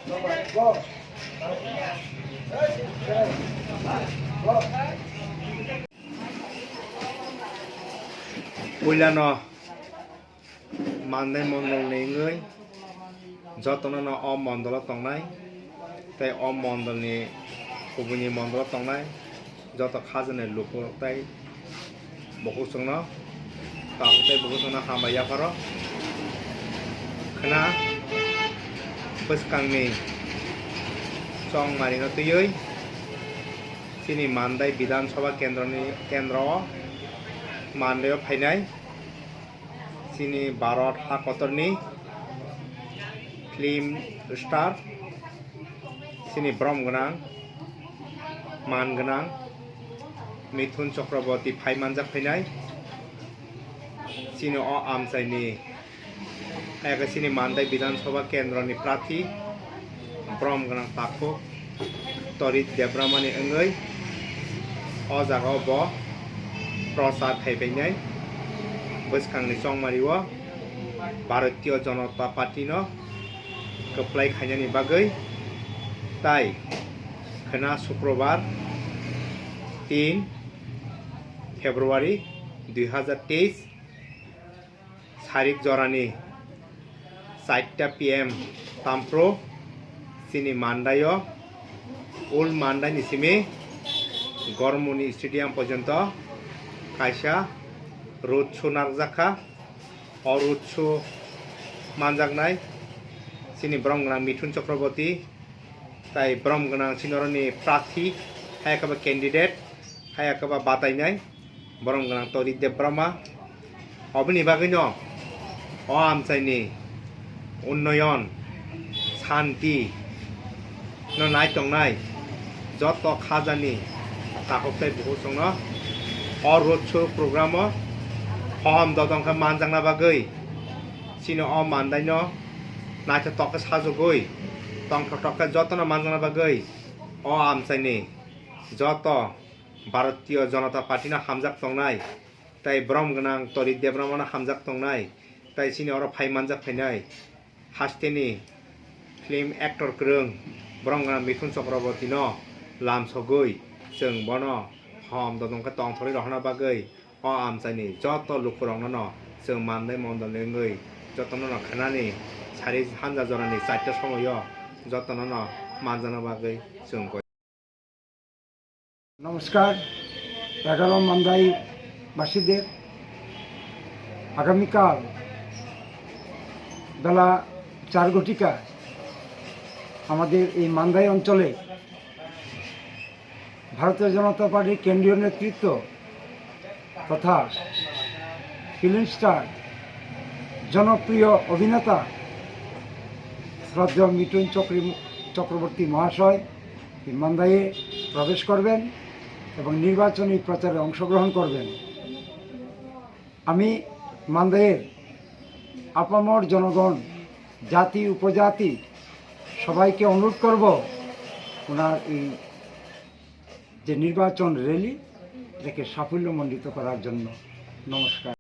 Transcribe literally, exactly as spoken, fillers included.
Puilano Mandai mondolni wngwi jotono no o mondolo tongnai tei o mondolni kubuni mondolo tongnai joto khajani lukurok tei bukuchwngno, takhuk tei bukuchwngno hambai yapharo khna bwskangni chongmarino twiwi chini Mandai Bidhan Sabha kendroni, kendro o Mandai o phainai. Chini Bharat ha kotorni film star, chini borom gwnang, man gwnang Mithun Chakraborty phai manjak phainai. Chini o amchaini, eke chini Mandai Bidhan Sabha kendroni prathi, borom gwnang takhuk Torit Debbarmani wngwi o jaga o bo prochar khai phainai bwskangni chongmari o Bharatiya Janata Party no kwplai khainani bagwi, tai khwna Sukrobar tin February dui hazar teis sarik jorani charta P M tampro chini Mandai o, Old Mandai ni simi Gormoni Stadium porjonto kaisa road show narwkjakha. O road show manjaknai chini borom gwnang Mithun Chakraborty, tai borom gwnang chini oroni prathi, hai khe bo candidate, hai khe bo batainai borom gwnang Torit Debbarma. Oboni bagwino o amchaini unnoyon, santi no nai tongnai joto khajani takhuk tei bukuchwngno o road show program o hohom dodon khe manjakna bagwi, chini o Mandai no naithotok khe sajagwi, tongthoktok khe jotono manjakna bagwi o amchaini joto Bharatiya Janata Party no hamjak tongnai, tai borom gwnang Torit Debbarma no hamjak tongnai, tai chini oro phai manjak phainai hasteni film actor kwrwng borom gwnang Mithun Chakraborty no lamsogwi chwng bono hom dodon khe tongthorwi rohorna bagwi o amchaini joto lukurokno no chwng Mandai mondolni wngwi jotono no khwnani sari hanja jorani charta somoio jotono no manjakna bagwi chwng koi. নমস্কার, এগারো মান্দাই বাসীদের। আগামীকাল বেলা চার ঘটিকা আমাদের এই মান্দাই অঞ্চলে ভারতীয় জনতা পার্টির কেন্দ্রীয় নেতৃত্ব তথা ফিল্ম স্টার, জনপ্রিয় অভিনেতা শ্রদ্ধেয় মিঠুন চক্রী-, চক্রবর্তী মহাশয় এই মান্দাইয়ে প্রবেশ করবেন এবং নির্বাচনী প্রচারে অংশগ্রহণ করবেন। আমি মান্দাইয়ের আপামর জনগণ, জাতি উপজাতি সবাইকে অনুরোধ করব ওনার এই যে নির্বাচন র‍্যালি, এটাকে সাফল্যমণ্ডিত করার জন্য। নমস্কার।